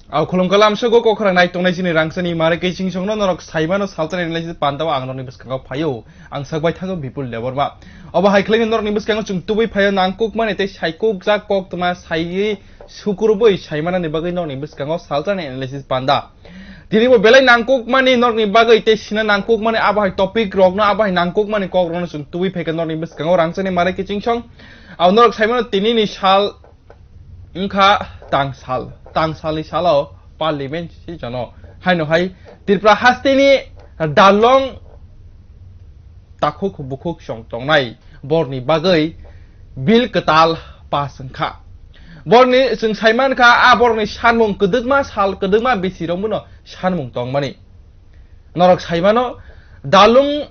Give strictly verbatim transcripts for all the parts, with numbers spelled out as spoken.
Au khulum kalam sogo kok khorang nai tongnai chini rangchani mare kei ching songno norok saimano saltani nai chini panda o ang norokni bwskango phaio. Ang sak bai thango Bipul Debbarma. Obo hai khlai norokni bwskango chwng tubui phaio nangkukmani tei saikukjak kok tma saiwi sukurubui saimanani bagwi norokni bwskango saltani analysis panda. Tini bo belai nangkukmani norokni bagwi tei sina nangkukmani abo hai topic rokno abo hai nangkukmani kok rokno chwng tubui phaikha norokni bwskango rangchani mare kei ching song. Au norok saimano tinini sal wngkha tangsal. Tangsalni salo parliament session o haino hai Tripura hasteni dalong takhuk bukhuk song tongnai borni bagwi bill kwtal pass wngkha. Borni chwng saimankha a borni sanmung kwdwkma sal kwdwkma bisi romwino sanmung tongmani. Norok saimano dalung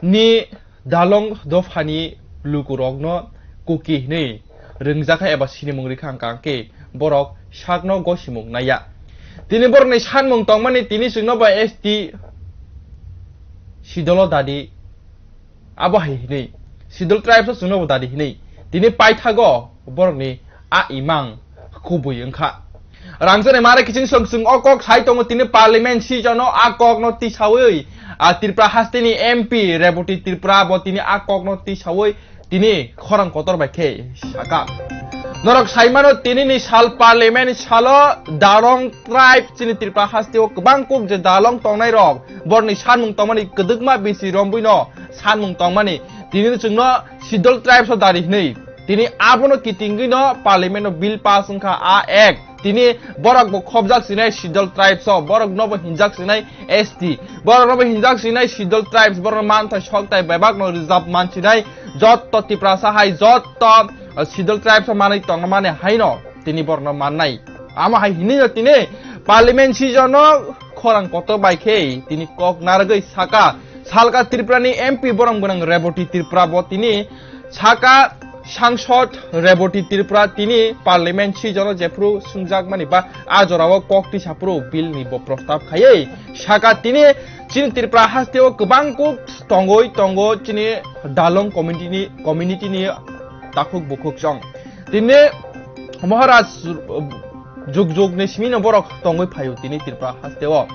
ni dalong dophani lukurokno Kuki hinwi rwngjakha eba sinimung rikha hwnkha khe borok sakno gosimung naiya. Tini borokni sanmung tongmani tini chwngno bo S T sidolo dadi abo hai hinwi sidol tribes o chwngno bo dadi hinwi tini paithago borokni a imang kubui wngkha. Rangchani mare kiching song chwng o kok sai tongo tini parliament session o a kok no tisawi a Tripura hasteni M P Reboti Tripura bo tini a kok no tisawi tini khorang kotor bai khe saka. Norok saimano tini ni sal parliament salo dalong tribe chini Tripura haste o kwbang kuk je dalong tongnai rok borni sanmung tongmani kwdwkma bisi rombuino sanmung tongmani tini chwngno sidol tribes o dari hinwi. Tini abono kitingwi no parliament o bill pass wngkha a act. Tini borok bo khobjak sinai sidol tribes o, borok no bo hinjak sinai S T, borok no bo hinjak sinai sidol tribes, borok no manthai soktai bebak no reserve man sinai jotto Tiprasa hai jotto, uh, sidol tribes o manwi tongmani haino tini borok no mannai. Amo hai hinwi no tini parliament session o khorang kotor bai khe tini kok narwgwi saka salka Tripura ni M P borom gwnang Reboti Tripura bo tini saka sangsod Reboti Tripura tini parliament session o jephru swngjak mani ba a jora o kok tisa phuru bill ni bo prostab khaiwi saka tini chini Tripura haste o kwbang kuk tongwi tongo chini dalong community ni, community ni takhuk bukhuk chong. Tini Maharaj juk juk ni simi no borok tongwi phaio tini Tripura haste o.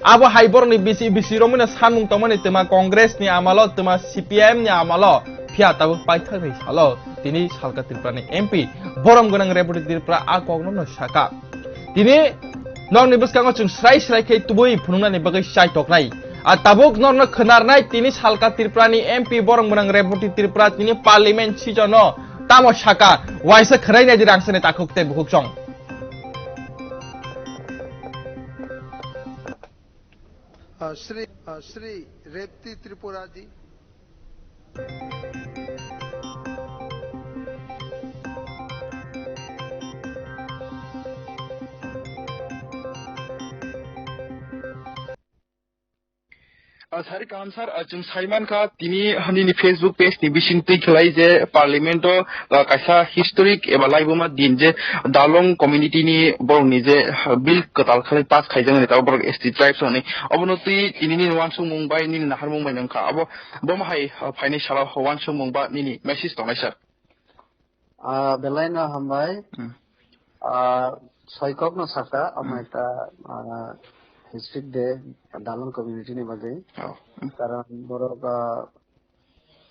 Abo hai borok ni bisi bisi romwi no sanmung tongmani twma Congress ni amalo, twma C P I M ni amalo, phiya tabuk paithak ni salo tini salka Tripura ni M P borom gwnang Reboti Tripura a kok no no saka. Tini norokni bwskango chwng srai srai khe tubui phunuknani bagwi chai toknai. A tabuk norokno khwnarnai tini salka Tripura ni M P borom gwnang Reboti Tripura tini parliament session o tamo saka, waisa khwnai naidi rangchani takhuk tei bukhuk chong. Uh, Shri, uh, Shri Repti Tripura ji. Ah, sari kaham sir, ah, chwng sai mankha tini nini Facebook page ni bising twi khlai je parliament o, ah, kaisa historic eba laibuma din je Dalong community ni borok ni je, ah, bill kwtal khlai pass khaijak nai tabuk borok S T tribes hwnwi. Obono twi tini nini uansukmung bai nini naharmung bai nangkha. Abo, bomo hai, ah, phainai salo uansukmung ba nini message tongnai sir. Ah, belai no hambai. Hmm. Ah, soikok no saka, amo Hmm. ekta, ah, history day, Dalong community ni bagwi. Oh. Hmm. Karon borok, ah,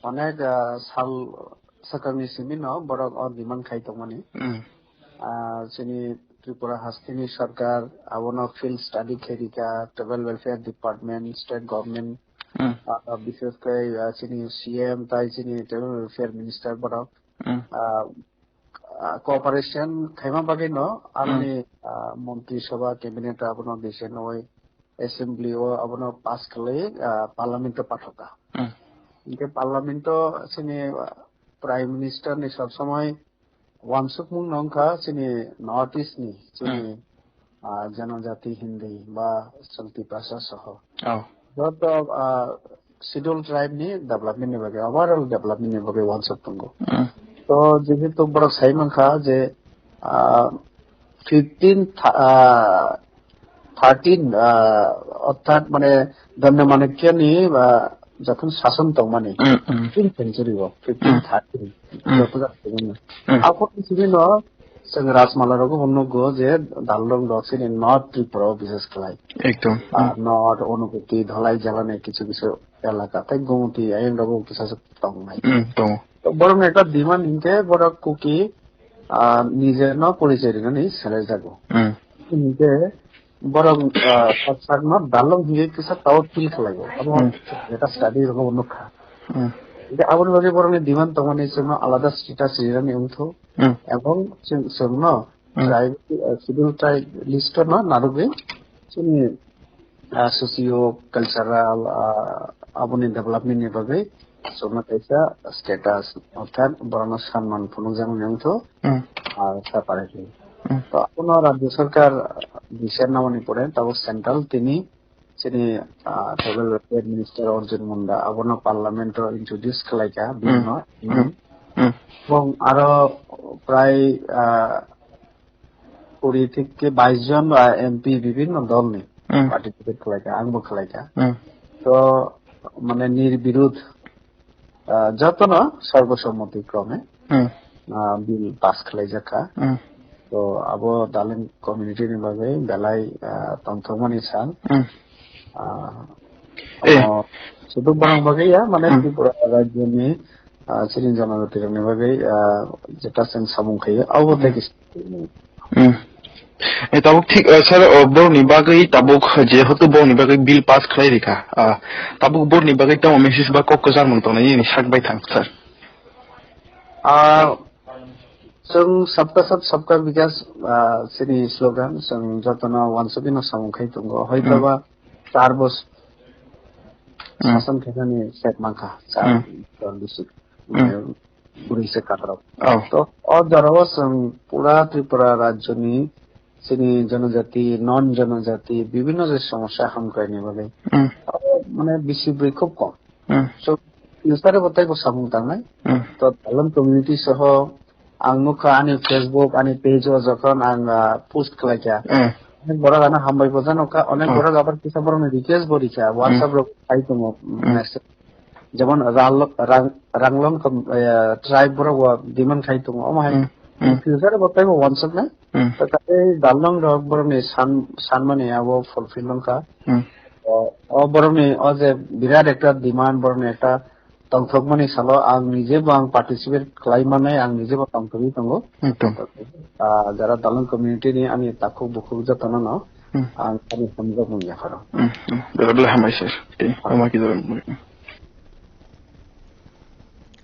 onek, ah, sal swkang ni simi no borok o demand khai tongmani. Hmm. Ah, chini Tripura hasteni sarkar, abono field study khe rika, tribal welfare department, state government, Hmm. ah, bishes khe, ah, chini C M tai chini tribal welfare minister borok. Hmm. Ah, ah, cooperation khaima bagwi no, Hmm. aroni, ah, montri sabha, cabinet abono decision oi, assembly o abono pass khlai, ah, parliament o pathokha. Hmm. Hinkhe parliament o chini, ah, prime minister ni sob somoi uansukmung no wngkha chini North East ni, chini Hmm. ah, janajati Hindi ba Chakti Prasa soho. Oh. Joto, ah, schedule tribe ni development ni bagwi, overall development ni bagwi uansuk tongo. Hmm. To jehetu borok sai mankha je, ah, fifteen tha-, ah, thirteen, ah, orthat mane Danda Manakya ni, ah, jokhon sason tongmani, Hmm, hmm. fifteenth century o, Hmm. fifteen thirteen, Hmm. joto jak tongmani. Hmm. Aphuru simi no, Chwng Rajmala rogo bo nukgo je Darlong rok chini North Tripura o bises khlai. Ekdom. Ah, Hmm. North, Unakoti, Dhalai jala ni kisu kisu elaka, tei Gumoti ayang rogo kisa se tongnai. Hmm, tongo. To borok ni ekta demand hinkhe borok Kuki, ah, nije no porichoi rinani selai jago. Hmm. Hinkhe borok, ah, sak sak no Darlong hinkhe kisa tao feel khlai o. Abo Hmm. ekta study rogo nukha. Hmm. Hinkhe aboni bagwi borok ni demand tongmani chwngno alada status rinani wngthu. Hmm. Ebong chwng, chwngno Hmm. tribe, ah, schedule tribe list no narwgwi chini, ah, socio cultural, ah, aboni development ni bagwi chwngno kaisa status orthat borokno sanman phunukjakmani wngthu, Hmm. ah, separately. Hmm. To abono Rajya Sarkar, ah, decision namani pore tabuk central tini chini, ah, tribal welfare minister Arjun Munda abono parliament o introduce khlaika Hmm. billno. Hmm. Hmm. Ebong aro prai, ah, kuri theke bais jon, ah, M P bibhinno dolni Hmm. participate khlaika, angbo khlaika. Hmm. To mane nirbirudh, ah, jotono sarbosommoti krome, Hmm. ah, bill pass khlaijakha. Hmm. To abo Darlong community ni bagwi belai, ah, tongthokmani sal. Hmm. Ah, Eh. Amo, sudu borok bagwi ya, mane Hmm. Tripura rajyoni, ah, chini jonojati rokni bagwi, ah, jeta chwng samung khaio, abo Hmm. tei kisa. Hmm. Eh, tabuk thik, eh, sir, oh, borokni bagwi tabuk jehetu borokni bagwi bill pass khlai rikha. Ah, tabuk borokni bagwi tamo message ba kok kwchangmung tongnai nini sak bai thang, sir. Ah, chwng Sabka Saath Sabka Vikas, ah, chini slogan, chwng jotono wansugwino samung khai tongo. Hoitoba Hmm. char bos Hmm. sasan khainani sep mankha, char Hmm. char bisi. Hmm. Mane bwrwi se kakrok. Oh. To, o jorao chwng pura Tripura rajyoni chini jonojati, non jonojati, bibhinno je somosya hamkraini bagwi. Hmm. O, mane bisi bwrwi khub kom. Hmm. So, future bo teibo samung tangnai. Hmm. To, Darlong community soho ang nukha ani Facebook, ani page o jokhon ang, ah, post khlaikha. Hmm. Onek borok ano hambai bo jano kha, onek Hmm. borok abar kisa borokni request bo rikha, WhatsApp Hmm. rok khai tongo, Hmm. message. Jemon Ralo-, Rang-, Ranglong kom-, eh, tribe borok bo demand khai tongo, omo hai Hmm. Hmm. future bo teibo wansuk nai. Hmm. To tei Darlong rok borokni san-, sanmani abo fulfill wngkha. Hmm. O, o borokni o je birat ekta demand, borokni ekta tongthokmani salo ang nijebo ang participate khlai manai, ang nijebo tongthogwi tongo. Ekdom. Ah, jara Darlong community ni ani takhuk bukhuk jotono no Hmm. ang ani hamjakmung yapharo. Hmm, hmm. Belai belai hambai sir. Tei, hambai ki jaga.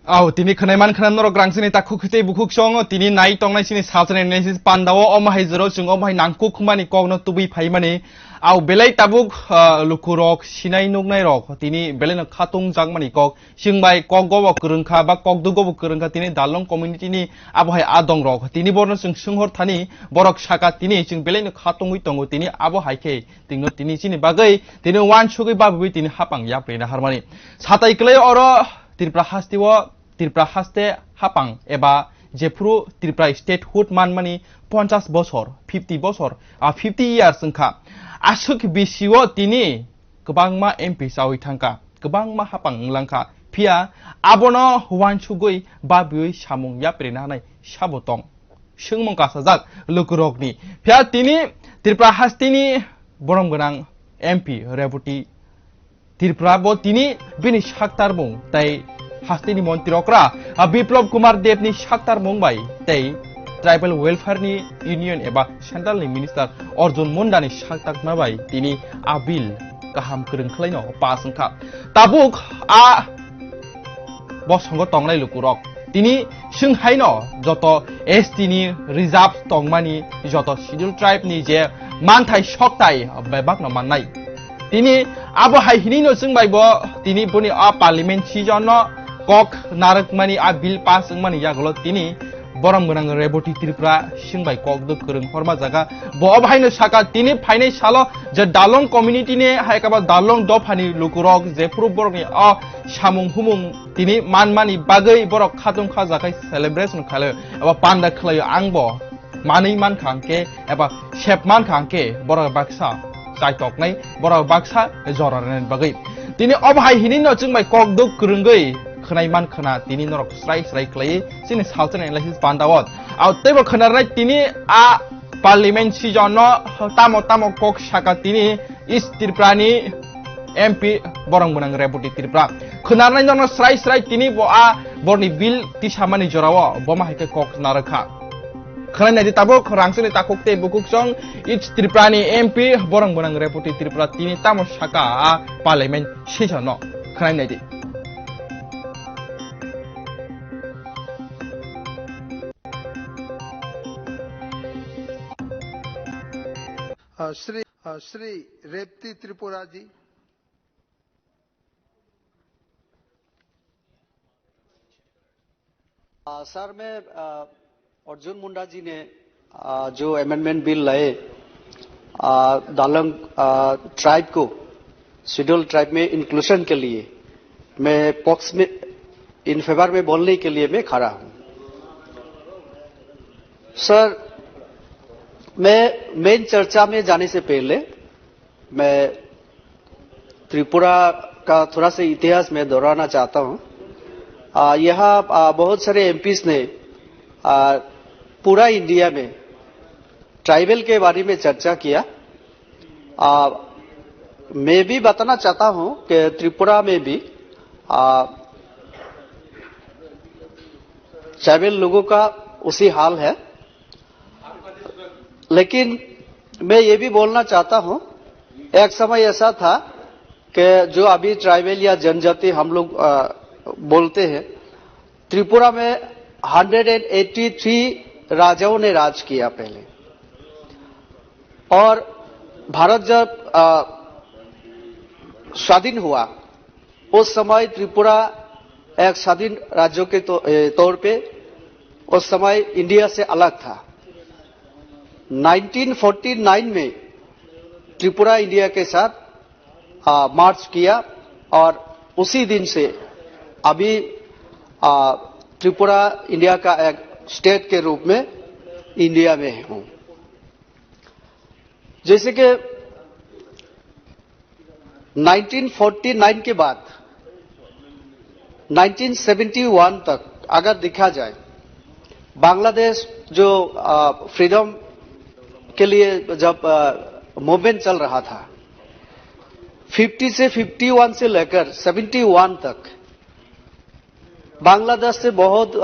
Au, tini khwnai man khwnam norok rang sini takhuk khitei bukhuk song, tini nai tongnai sini salsani nai sini pandao, omo hai jero chwng omo hai nangkuk mani kok no tubui phai mani. Au, belai tabuk, ah, lukurok sinai nuknai rok, tini belai no khatung jakmani kok. Chwng bai kok go bo kwrwng kha ba kok duk go bo kwrwng kha, tini Darlong community ni abo hai adong rok. Tini borno chwng swnghor thani, borok saka tini chwng belai no kha tongwi tongo, tini abo hai khe tini no tini chini bagwi tini wansugwi babwi tini hapang yapri na harmani. Satai kwlai oro Tripura haste o, Tripura haste hapang eba jephuru Tripura statehood manmani ponchas bosor, fifty bosor, a fifty years wngkha. Aswk bisi o tini kwbangma M P chawi thangkha, kwbangma hapang wnglang kha, phiya abono uansugwi babiwi samung yapri nanai sabo tong. Swngmung kasajak lukurokni. Phiya tini Tripura hasteni borom gwnang M P Reboti Tripura bo tini bini saktarmung tei hasteni montri okra, a, Biplab Kumar Debni saktarmung bai tei Tribal Welfare ni Union eba Central ni Minister Arjun Munda ni saktakma bai tini a bill kaham kwrwng khlaino pass wngkha. Tabuk a bosongo tongnai lukurok tini swng haino joto S T ni reserve tongmani, joto Schedule Tribe ni je manthai soktai bebakno mannai. Tini abo hai hinino chwng bai bo tini boni a parliament season no kok narwkmani, a bill pass wngmani yagulo tini borom gwnang Reboti Tripura chwng bai kok duk kwrwng horma jaga. Bo obo haino saka tini phainai salo je Darlong community ni hai kaba Darlong dophani lukurok je phuru borokni o samung humung tini manmani bagwi borok khatung kha jagai celebration khlaio eba panda khlaio, ang bo manwi mankha hwnkhe eba sep mankha hwnkhe borok baksa chaitoknai, borok baksa jora rwnani bagwi. Tini obo hai hinino chwng bai kok duk kwrwngwi khwnai man khwna tini norok srai srai khlai chini salsa analysis panda o. Au teibo khwnarnai tini a parliament session no tamo tamo kok saka tini East Tripura ni M P borong gwnang Reboti Tripura. Khwnarnai norno srai srai tini bo a borni bill tisamani jorao bo ma hai khe kok narwkha. Khwnai naidi tabuk rangsani takhuk tei bukhuk song East Tripura ni M P borong gwnang Reboti Tripura tini tamo saka a parliament session no. Khwnai naidi. Uh, Shri, uh, Shri Repti Tripura ji. आ, सर, मैं आ, अर्जुन मुंडा जी ने आ, जो amendment bill लाए आ, दालंग आ, ट्राइब को schedule tribe में इंक्लूजन के लिए मैं पक्ष में, इन फेवर में बोलने के लिए मैं खड़ा हूं। सर, मैं मेन चर्चा में जाने से पहले मैं त्रिपुरा का थोड़ा सा इतिहास मैं दोहराना चाहता हूँ। आ, यहाँ आ, बहुत सारे एमपीज ने आ, पूरा इंडिया में ट्राइबल के बारे में चर्चा किया। आ, मैं भी बताना चाहता हूँ कि त्रिपुरा में भी आ, ट्राइबल लोगों का उसी हाल है। लेकिन मैं ये भी बोलना चाहता हूं, एक समय ऐसा था कि जो अभी ट्राइबल या जनजाति हम लोग अ, बोलते हैं, त्रिपुरा में हंड्रेड एंड एटी थ्री राजाओं ने राज किया पहले। और भारत जब अ, स्वाधीन हुआ, उस समय त्रिपुरा एक स्वाधीन राज्यों के तो, ए, तौर पे उस समय इंडिया से अलग था। नाइनटीन फोर्टी नाइन में त्रिपुरा इंडिया के साथ आ, मार्च किया और उसी दिन से अभी आ, त्रिपुरा इंडिया का एक स्टेट के रूप में इंडिया में हूँ। जैसे कि नाइनटीन फोर्टी नाइन के बाद नाइनटीन सेवेंटी वन तक अगर देखा जाए, बांग्लादेश जो फ्रीडम के लिए जब मूवमेंट चल रहा था, फिफ्टी से फिफ्टी वन से लेकर सेवेंटी वन तक बांग्लादेश से बहुत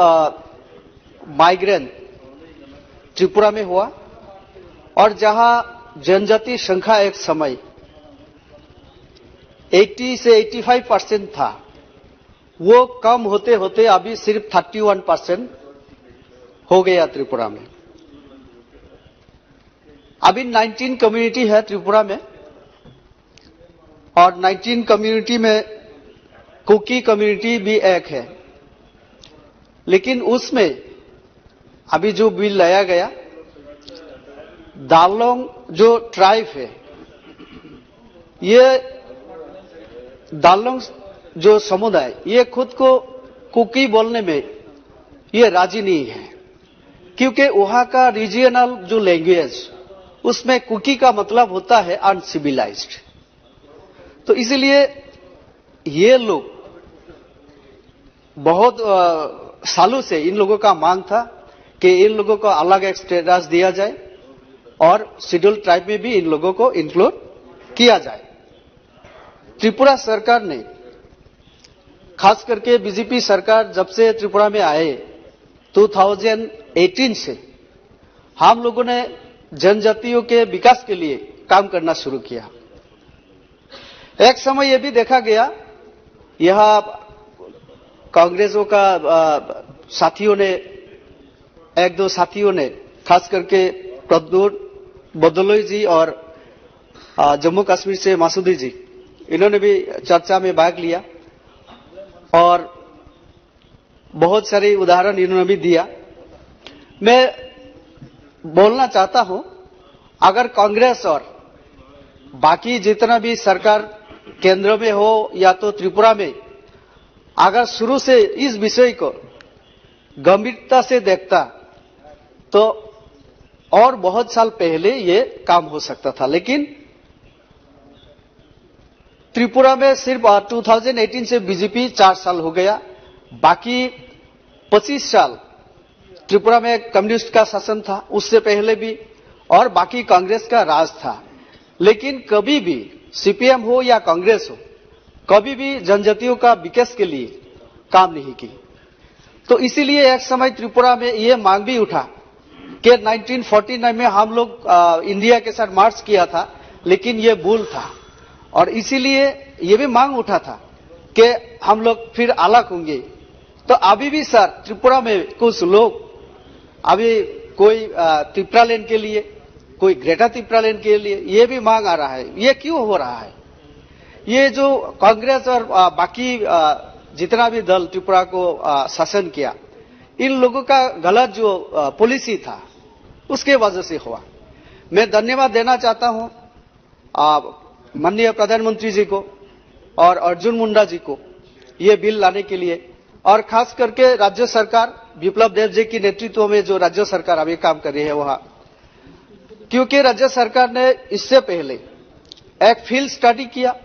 माइग्रेंट त्रिपुरा में हुआ और जहां जनजाति संख्या एक समय एटी से एटी फाइव परसेंट था, वो कम होते होते अभी सिर्फ थर्टी वन परसेंट हो गया त्रिपुरा में। अभी नाइनटीन कम्युनिटी है त्रिपुरा में और नाइनटीन कम्युनिटी में कुकी कम्युनिटी भी एक है, लेकिन उसमें अभी जो बिल लाया गया, दालोंग जो ट्राइब है, ये दालोंग जो समुदाय, ये खुद को कुकी बोलने में ये राजी नहीं है, क्योंकि वहां का रीजनल जो लैंग्वेज, उसमें कुकी का मतलब होता है अनसिविलाइज्ड। तो इसीलिए ये लोग बहुत अ, सालों से इन लोगों का मांग था कि इन लोगों को अलग एक स्टेटस दिया जाए और शेड्यूल ट्राइब में भी इन लोगों को इंक्लूड किया जाए। त्रिपुरा सरकार ने, खास करके बीजेपी सरकार जब से त्रिपुरा में आए, टू थाउजेंड एटीन से हम लोगों ने जनजातियों के विकास के लिए काम करना शुरू किया। एक समय ये भी देखा गया, यहाँ कांग्रेसों का अ, साथियों ने, एक दो साथियों ने, खास करके प्रद्युत बदलोई जी और अ, जम्मू कश्मीर से मासूदी जी, इन्होंने भी चर्चा में भाग लिया और बहुत सारे उदाहरण इन्होंने भी दिया। मैं बोलना चाहता हूं, अगर कांग्रेस और बाकी जितना भी सरकार केंद्र में हो या तो त्रिपुरा में, अगर शुरू से इस विषय को गंभीरता से देखता, तो और बहुत साल पहले ये काम हो सकता था। लेकिन त्रिपुरा में सिर्फ टू थाउजेंड एटीन से बीजेपी चार साल हो गया, बाकी पच्चीस साल त्रिपुरा में कम्युनिस्ट का शासन था, उससे पहले भी, और बाकी कांग्रेस का राज था, लेकिन कभी भी सीपीएम हो या कांग्रेस हो, कभी भी जनजातियों का विकास के लिए काम नहीं की। तो इसीलिए एक समय त्रिपुरा में ये मांग भी उठा कि नाइनटीन फ़ोर्टी नाइन में हम लोग, अ, इंडिया के साथ मर्ज किया था, लेकिन ये भूल था। और इसीलिए ये भी मांग उठा था कि हम लोग फिर अलग होंगे। तो अभी भी सर, त्रिपुरा में कुछ लोग अभी कोई, अ, तिप्रालैंड के लिए, कोई ग्रेटर तिप्रालैंड के लिए ये भी मांग आ रहा है। ये क्यों हो रहा है? ये जो कांग्रेस और, अ, बाकी, अ, जितना भी दल त्रिपुरा को, अ, शासन किया, इन लोगों का गलत जो, अ, पॉलिसी था, उसके वजह से हुआ। मैं धन्यवाद देना चाहता हूं, अ, माननीय प्रधानमंत्री जी को और अर्जुन मुंडा जी को ये बिल लाने के लिए, और खास करके राज्य सरकार, विप्लव देव जी की नेतृत्व में जो राज्य सरकार अभी काम कर रही है वहां, क्योंकि राज्य सरकार ने इससे पहले एक फील्ड स्टडी किया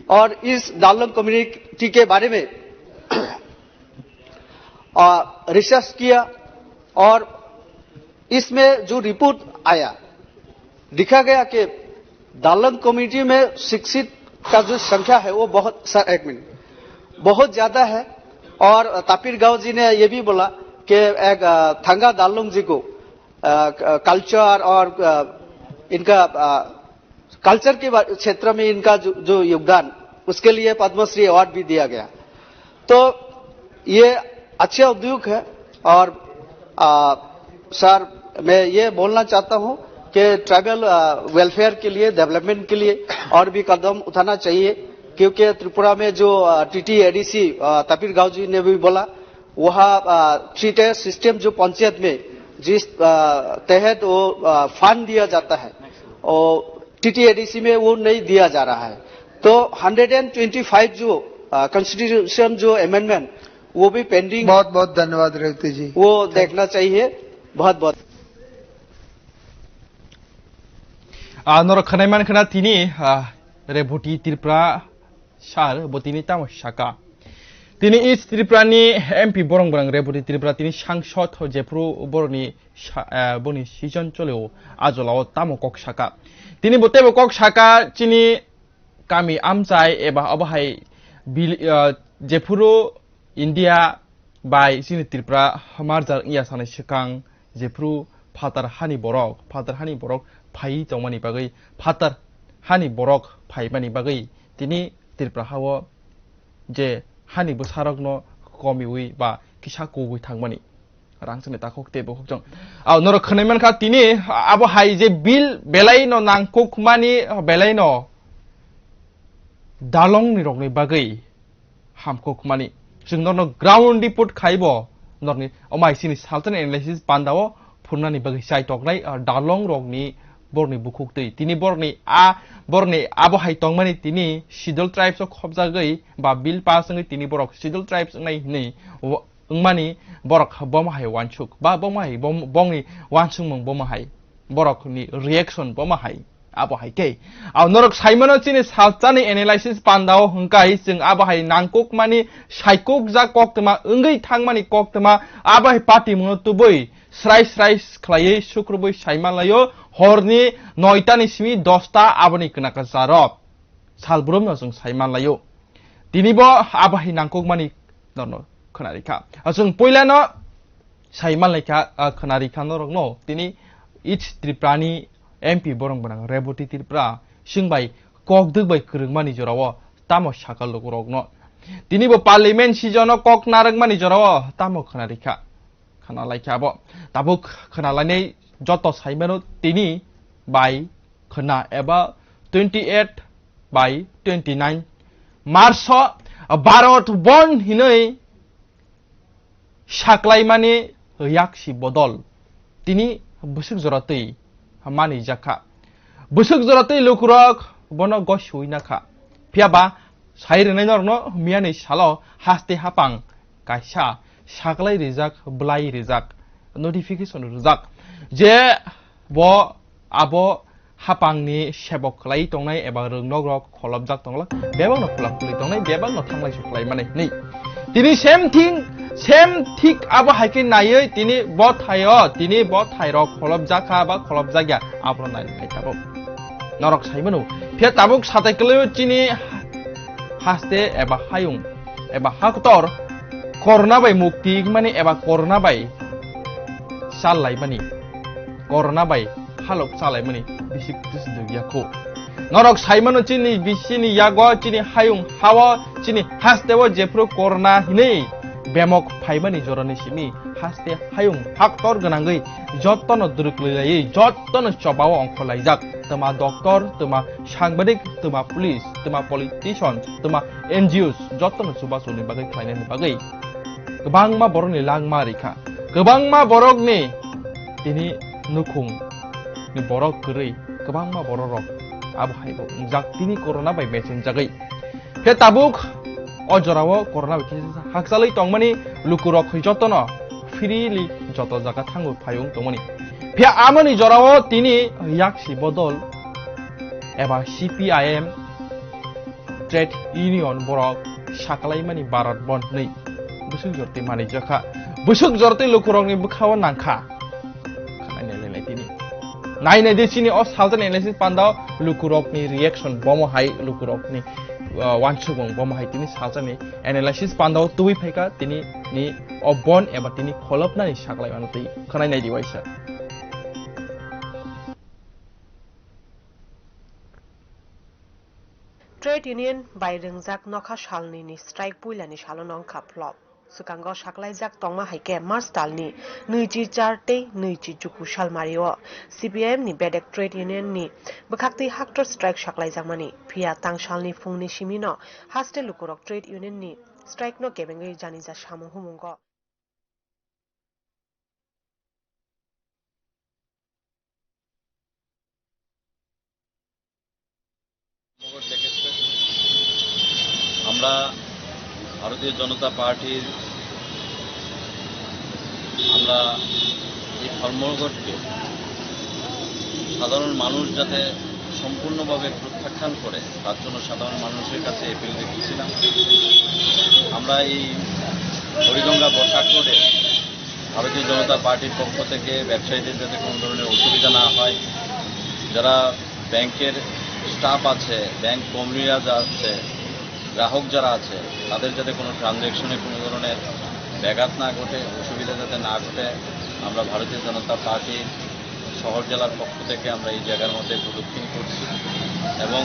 और इस दार्लुंग कम्युनिटी के बारे में, अ, रिसर्च किया और इसमें जो रिपोर्ट आया, दिखा गया कि दार्लुंग कम्युनिटी में शिक्षित का जो संख्या है वो बहुत, सर, एक मिनट, बहुत ज्यादा है। और तापिर गांव जी ने ये भी बोला कि एक, अ, थंगा दार्लुंग जी को, अ, क-, कल्चर और, अ, इनका, अ, कल्चर के बा-, क्षेत्र में इनका जो, जो योगदान, उसके लिए पद्मश्री अवार्ड भी दिया गया। तो ये अच्छे उद्योग है। और, आ, सर, मैं ये बोलना चाहता हूँ कि ट्राइबल, आ, वेलफेयर के लिए, डेवलपमेंट के लिए और भी कदम उठाना चाहिए, क्योंकि त्रिपुरा में जो, आ, टीटीएडीसी, आ, तापिर गांव जी ने भी बोला, वहाँ, आ, थ्री टियर सिस्टम जो पंचायत में जिस, आ, तहत वो, आ, फंड दिया जाता है, वो टीटीएडीसी में वो नहीं दिया जा रहा है। तो हंड्रेड एंड ट्वेंटी फ़ाइव जो, आ, कॉन्स्टिट्यूशन जो अमेंडमेंट, वो भी पेंडिंग, बहुत बहुत धन्यवाद रेवती जी। वो देखना चाहिए। बहुत बहुत Ah, norok khwnai mankha na tini, ah, Rebhuti Tripura sir bo tini tamo saka. Tini East Tripura ni M P borong borong Rebhuti Tripura tini sangsod jephru boroni sa-, ah, boni season choleo ajolao tamo kok saka. Tini bo tebo kok saka chini kami amchai eba obo hai bil-, ah, jephuru India bai chini Tripura marjar wngya sanai swkang, jephru phatar hani borok, phatar hani borok phaiwi tongmani bagwi, phatar hani borok phaimani bagwi tini Tripura hao je hani bwsarokno komiwi ba kisa kubui thangmani rangchakni takhuk tei bukhuk chwng. Ao norok khwnai mankha tini abo hai je bill belaino nangkukmani belaino dalongni rokni bagwi hamkukmani. Chwng norno ground report khaibo norni omai sini saltani analysis pandao phunani bagwi chai toknai, ah, dalong rokni borni bukhuk twi. Tini borni a, borni abo hai tongmani tini Scheduled Tribes o khopjagwi ba bill pass wngwi tini borok Scheduled Tribes wngnai hinwi wa-, wngmani borok bomo hai wansuk ba bomo hai bom-, bongni wansukmung bomo hai borokni reaction bomo hai. Abo hai khe. Ao norok saimano chini salchani analysis pandao hwnkhe chwng abo hai nangkukmani saikukjak koktwma wngwi thangmani koktwma abo hai party mungno tubui srai srai khlaiwi sukrubui saimanlaio horni noitani simi dosta aboni kwnakasaro. Salbrumno chwng saimanlaio. Tinibo abo hai nangkukmani norno khwnarikha. Chwng puilano saimanlaikha, ah, khwnarikha norokno. Tini East Tripura ni M P borong bwnang Rebhuti Tripura swngbai kokdwk bai kwrwngmani jorao tamo sakha lukurokno. Tinibo parliament season o kok narwkmani jorao tamo khwnarikha. Khwnalaikha abo. Tabuk khwnalainai joto saimano tini bai khwna eba twenty eight bai twenty nine March o Bharat Bandh hinwi saklaimani yaksi bodol tini bwswk jora twi mani jakha. Bwswk jora twi lukurok bono gosiwi nakha. Phiya ba sai rwnai norokno miyani salo haste hapang kaisa saklai rijak, bwlai rijak, notification rijak je bo abo hapangni sebok khlai tongnai eba rwngnok rok kholopjak tongla, bebakno khulak khulwi tongnai, bebakno thanglai suklai mani hinwi. Tini same thing, same thik abo hai khe naiwi tini bo thaio, tini bo thairok kholopjakha ba kholopjakya, abono nai nai tabuk. Norok sai mano, phiya tabuk satai kwlaio chini haste eba hayung, eba haktor, corona bai mukti mani eba corona bai chal lai mani, corona bai halok chalaimani bisi bisi dugya kho. Norok sai mano chini bisini yago, chini hayung hao, chini hasteo jephru corona hinwi bemok phaimani jorani simi haste hayung haktor gwnangwi jottono dwrwklwi laiwi jottono chobao ongkhorlaijak. Twma doctor, twma sangbadik, twma police, twma politician, twma N G Os jottono chubasuni bagwi khlainani bagwi kwbangma borokni langma rikha. Kwbangma borokni tini nukhung ni borok kwrwi kwbangma bororok abo haibo wngjak tini corona bai mechenjagwi. Khe tabuk o jorao corona bai khe hakchalwi tongmani lukurok jotono freely joto jaga thangwi phaiwng tongmani. Phiya amoni jorao tini yaksi bodol eba C P I M trade union borok saklaimani Bharat Bandh hwnwi bwswk jortwi manwi jakha. Bwswk jortwi lukurokni bwkhao nangkha. Khanai nailai tini. Nai nai de chini o salsa ni analysis pandao lukurokni reaction bomo hai lukurokni, uh, wansukmung bomo hai tini salsa ni analysis pandao tubui phaika tini ni o bandh eba tini kholopnani saklai mano twi khanai nai di waisa. Trade Union bai rwngjak nokha salnwi ni strike puilani salo no wngkha flop. Swkango saklaijak tongma hai khe March talni nwichi char tei nwichi chuku salmario C P I M ni bedek Trade Union ni bwkhaktwi haktor strike saklaijakmani. Phiya tangsalni phungni simino haste lukurok Trade Union ni strike no kebengwi janija samung humungo. আমরা ভারতীয় জনতা পার্টির, আমরা এই ধর্মঘটকে সাধারণ মানুষ যাতে সম্পূর্ণভাবে প্রত্যাখ্যান করে, তার জন্য সাধারণ মানুষের কাছে অ্যাপিল রেখেছিলাম। আমরা এই হরিগঙ্গা বসাক রোডে ভারতীয় জনতা পার্টির পক্ষ থেকে ব্যবসায়ীদের যাতে কোনো ধরনের অসুবিধা না হয়, যারা ব্যাংকের স্টাফ আছে, ব্যাংক কর্মীরা যা আছে, গ্রাহক যারা আছে, তাদের যাতে কোনো ট্রানজ্যাকশনে কোনো ধরনের ব্যাঘাত না ঘটে, অসুবিধা যাতে না ঘটে, আমরা ভারতীয় জনতা পার্টির শহর জেলার পক্ষ থেকে আমরা এই জায়গার মধ্যে প্রদক্ষিণ করছি এবং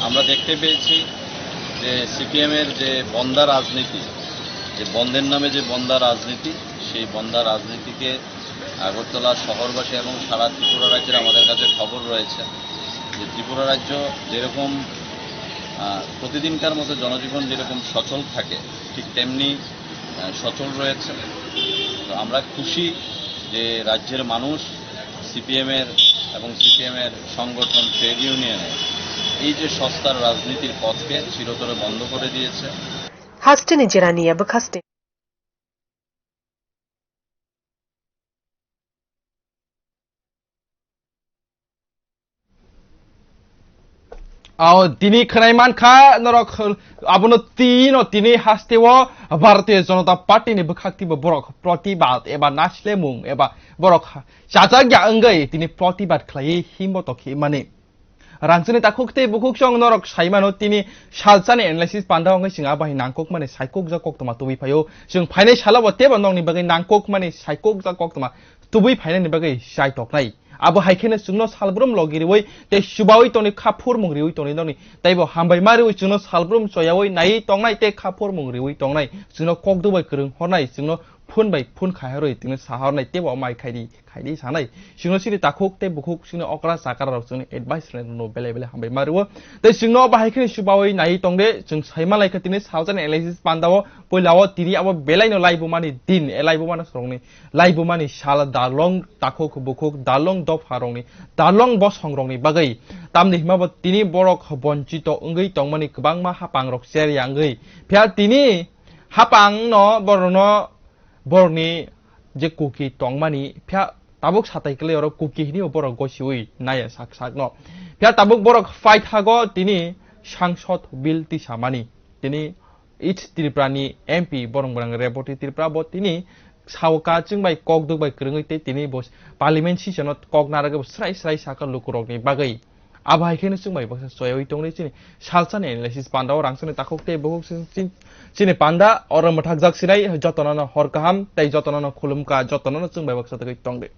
আমরা দেখতে পেয়েছি যে সিপিএমের যে বন্দা রাজনীতি, যে বন্ধের নামে যে বন্দা রাজনীতি, সেই বন্দা রাজনীতিকে আগরতলা শহরবাসী এবং সারা ত্রিপুরা রাজ্যের আমাদের কাছে খবর রয়েছে যে ত্রিপুরা রাজ্য যেরকম, আহ, প্রতিদিনকার মতো জনজীবন যেরকম সচল থাকে, ঠিক তেমনি, আহ, সচল রয়েছে। তো আমরা খুশি যে রাজ্যের মানুষ সিপিএম এর এবং সিপিএম এর সংগঠন ট্রেড ইউনিয়নের এই যে সস্তার রাজনীতির পথকে চিরতরে বন্ধ করে দিয়েছে। Hasteni jerani ya bwkhaste. Ao tini khwnai mankha norok, abono tino tini hasteo Bharatiya Janata Party ni bwkhak tibo borok protibad eba naslemung eba borok chajak ya wngwi tini protibad khlaiwi himbo tokhi mani. Rangchini takhuk tei bukhuk chwng norok saimano tini salsani analysis panda wngwi chwng abahi nangkukmani saikukjak koktwma tubui phaio. Chwng phainai salo bo teibo nokni bagwi nangkukmani saikukjak koktwma tubui phainani bagwi chai toknai. Abo hai kheno chwngno salbrum logi riwi tei chubawi tongni kha phurmung riwi tongni nokni teibo hambai ma riwi chwngno salbrum choyawi naiwi tongnai tei kha phurmung riwi tongnai. Chwngno kok dubai kwrwng hornai, chwngno phun bai phun khai horwi chwngno sa hornai teibo mai khai di. Khaidi sanai. Chwngno chini takhuk tei bukhuk chini okra chakra rok chwngni advice rwnairokno belai belai hambai ma rwo. Tei chwngno bahai kheno chubawi naiwi tongde, chwng sai manlai kha tini salsani analysis pandao puilao tini abo belaino laibumani din, e laibumani sorongni, laibumani sal dalong takhuk bukhuk dalong dopha rokni, dalong bosong rokni bagwi. Tamni hima bo tini borok bonchito wngwi tongmani kwbangma hapang rok cherya wngwi. Phiya tini hapang no borokno borokni je kuki tongmani phiya tabuk satai kwlai oro kuki hini borok gosiwi naya sak sakno. Phiya tabuk borok paithago tini sangsod bill tisamani. Tini East Tripura ni M P borong borang Reboti Tripura bo tini sao ka chwng bai kok duk bai kwrwngwi tei tini bo parliament session o kok narwgwi bo srai srai saka lukurokni bagwi. Abo hai kheno chwng bai baksa soyawi tongwi chini salsani analysis panda o rangchakni takhuk tei bukhuk chini panda oro mwthakjak sinai jotono no hor kaham tei jotono no khulumkha jotono no chwng bai baksa tongwi tongdi.